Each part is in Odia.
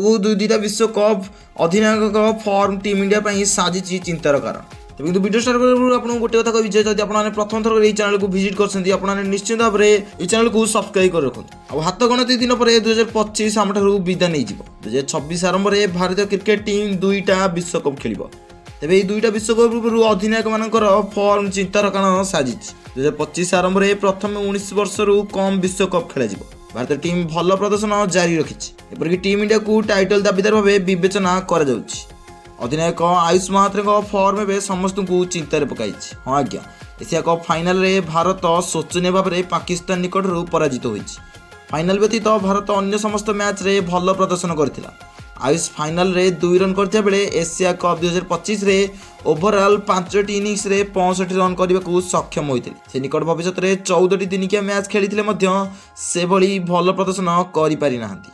ଆଗକୁ ଦୁଇ ଦୁଇଟା ବିଶ୍ୱକପ୍, ଅଧିନାୟକଙ୍କ ଫର୍ମ ଟିମ୍ ଇଣ୍ଡିଆ ପାଇଁ ସାଜିଛି ଚିନ୍ତାର କାରଣ। ତେବେ କିନ୍ତୁ ଭିଡ଼ିଓ ଷ୍ଟାର୍ଟ କରିବା ପୂର୍ବରୁ ଆପଣଙ୍କୁ ଗୋଟେ କଥା କହିବି ଯେ ଯଦି ଆପଣମାନେ ପ୍ରଥମ ଥର ଏହି ଚ୍ୟାନେଲକୁ ଭିଜିଟ୍ କରିଛନ୍ତି, ଆପଣମାନେ ନିଶ୍ଚିତ ଭାବରେ ଏହି ଚ୍ୟାନେଲକୁ ସବସ୍କ୍ରାଇବ୍ କରି ରଖନ୍ତୁ। ଆଉ ହାତ ଗଣତି ଦିନ ପରେ 2025 ଆମଠାରୁ ବିଦା ନେଇଯିବ। 2026 ଆରମ୍ଭରେ ଭାରତୀୟ କ୍ରିକେଟ ଟିମ୍ ଦୁଇଟା ବିଶ୍ୱକପ୍ ଖେଳିବ। ତେବେ ଏହି ଦୁଇଟା ବିଶ୍ୱକପ୍ ପୂର୍ବରୁ ଅଧିନାୟକମାନଙ୍କର ଫର୍ମ ଚିନ୍ତାର କାରଣ ସାଜିଛି। 2025 ଆରମ୍ଭରେ ପ୍ରଥମେ 19 ବର୍ଷରୁ କମ୍ ବିଶ୍ୱକପ୍ ଖେଳାଯିବ। ଭାରତୀୟ ଟିମ୍ ଭଲ ପ୍ରଦର୍ଶନ ଜାରି ରଖିଛି। ଏପରିକି ଟିମ୍ ଇଣ୍ଡିଆକୁ ଟାଇଟଲ ଦାବିଦାର ଭାବେ ବିବେଚନା କରାଯାଉଛି। ଅଧିନାୟକ ଆୟୁଷ ମହାତ୍ରେଙ୍କ ଫର୍ମ ଏବେ ସମସ୍ତଙ୍କୁ ଚିନ୍ତାରେ ପକାଇଛି। ହଁ ଆଜ୍ଞା, ଏସିଆ କପ୍ ଫାଇନାଲରେ ଭାରତ ଶୋଚନୀୟ ଭାବରେ ପାକିସ୍ତାନ ନିକଟରୁ ପରାଜିତ ହୋଇଛି। ଫାଇନାଲ ବ୍ୟତୀତ ଭାରତ ଅନ୍ୟ ସମସ୍ତ ମ୍ୟାଚ୍ରେ ଭଲ ପ୍ରଦର୍ଶନ କରିଥିଲା। ଆୟୁଷ ଫାଇନାଲରେ 2 ରନ୍ କରିଥିବା ବେଳେ ଏସିଆ କପ୍ 2025ରେ ଓଭରଅଲ୍ 5ଟି ଇନିଂସରେ 65 ରନ୍ କରିବାକୁ ସକ୍ଷମ ହୋଇଥିଲେ। ସେ ନିକଟ ଭବିଷ୍ୟତରେ 14ଟି ଦିନିକିଆ ମ୍ୟାଚ୍ ଖେଳିଥିଲେ ମଧ୍ୟ ସେଭଳି ଭଲ ପ୍ରଦର୍ଶନ କରିପାରିନାହାନ୍ତି।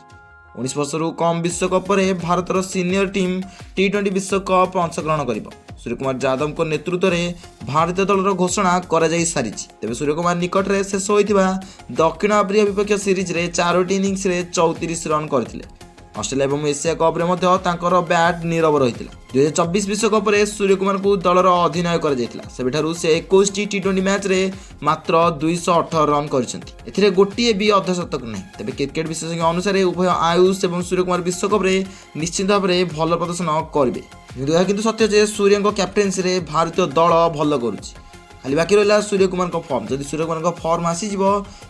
19 ବର୍ଷରୁ କମ୍ ବିଶ୍ୱକପ୍ ପରେ ଭାରତର ସିନିୟର ଟିମ୍ ଟି20 ବିଶ୍ୱକପ୍ ଅଂଶଗ୍ରହଣ କରିବ। ସୂର୍ଯ୍ୟକୁମାର ଯାଦବଙ୍କ ନେତୃତ୍ୱରେ ଭାରତୀୟ ଦଳର ଘୋଷଣା କରାଯାଇ ସାରିଛି। ତେବେ ସୂର୍ଯ୍ୟକୁମାର ନିକଟରେ ଶେଷ ହୋଇଥିବା ଦକ୍ଷିଣ ଆଫ୍ରିକା ବିପକ୍ଷ ସିରିଜରେ ଚାରୋଟି ଇନିଂସରେ 34 ରନ୍ କରିଥିଲେ। ଅଷ୍ଟ୍ରେଲିଆ ଏବଂ ଏସିଆ କପ୍ରେ ମଧ୍ୟ ତାଙ୍କର ବ୍ୟାଟ୍ ନୀରବ ରହିଥିଲା। 2024 ବିଶ୍ୱକପ୍ରେ ସୂର୍ଯ୍ୟକୁମାରଙ୍କୁ ଦଳର ଅଧିନାୟକ କରାଯାଇଥିଲା। ସେବେଠାରୁ ସେ 21ଟି ଟି20 ମ୍ୟାଚ୍ରେ ମାତ୍ର 218 ରନ୍ କରିଛନ୍ତି। ଏଥିରେ ଗୋଟିଏ ବି ଅର୍ଦ୍ଧଶତକ ନାହିଁ। ତେବେ କ୍ରିକେଟ ବିଶେଷଜ୍ଞ ଅନୁସାରେ ଉଭୟ ଆୟୁଷ ଏବଂ ସୂର୍ଯ୍ୟକୁମାର ବିଶ୍ୱକପ୍ରେ ନିଶ୍ଚିତ ଭାବରେ ଭଲ ପ୍ରଦର୍ଶନ କରିବେ। କିନ୍ତୁ ଏହା କିନ୍ତୁ ସତ୍ୟ ଯେ ସୂର୍ଯ୍ୟଙ୍କ କ୍ୟାପ୍ଟେନ୍ସିରେ ଭାରତୀୟ ଦଳ ଭଲ କରୁଛି। ଖାଲି ବାକି ରହିଲା ସୂର୍ଯ୍ୟକୁମାରଙ୍କ ଫର୍ମ। ଯଦି ସୂର୍ଯ୍ୟକୁମାରଙ୍କ ଫର୍ମ ଆସିଯିବ,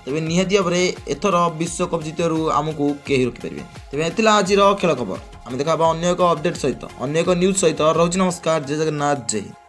ତେବେ ନିହାତି ଭାବରେ ଏଥର ବିଶ୍ୱକପ୍ ଜିତିବାରୁ ଆମକୁ କେହି ରୋକିପାରିବେନି। ତେବେ ଏଥିଲା ଆଜିର ଖେଳ ଖବର। ଆମେ ଦେଖା ହେବା ଅନ୍ୟ ଏକ ଅପଡେଟ୍ ସହିତ, ଅନ୍ୟ ଏକ ନ୍ୟୁଜ୍ ସହିତ। ରହୁଛି, ନମସ୍କାର, ଜୟ ଜଗନ୍ନାଥ, ଜୟ ହିନ୍ଦ।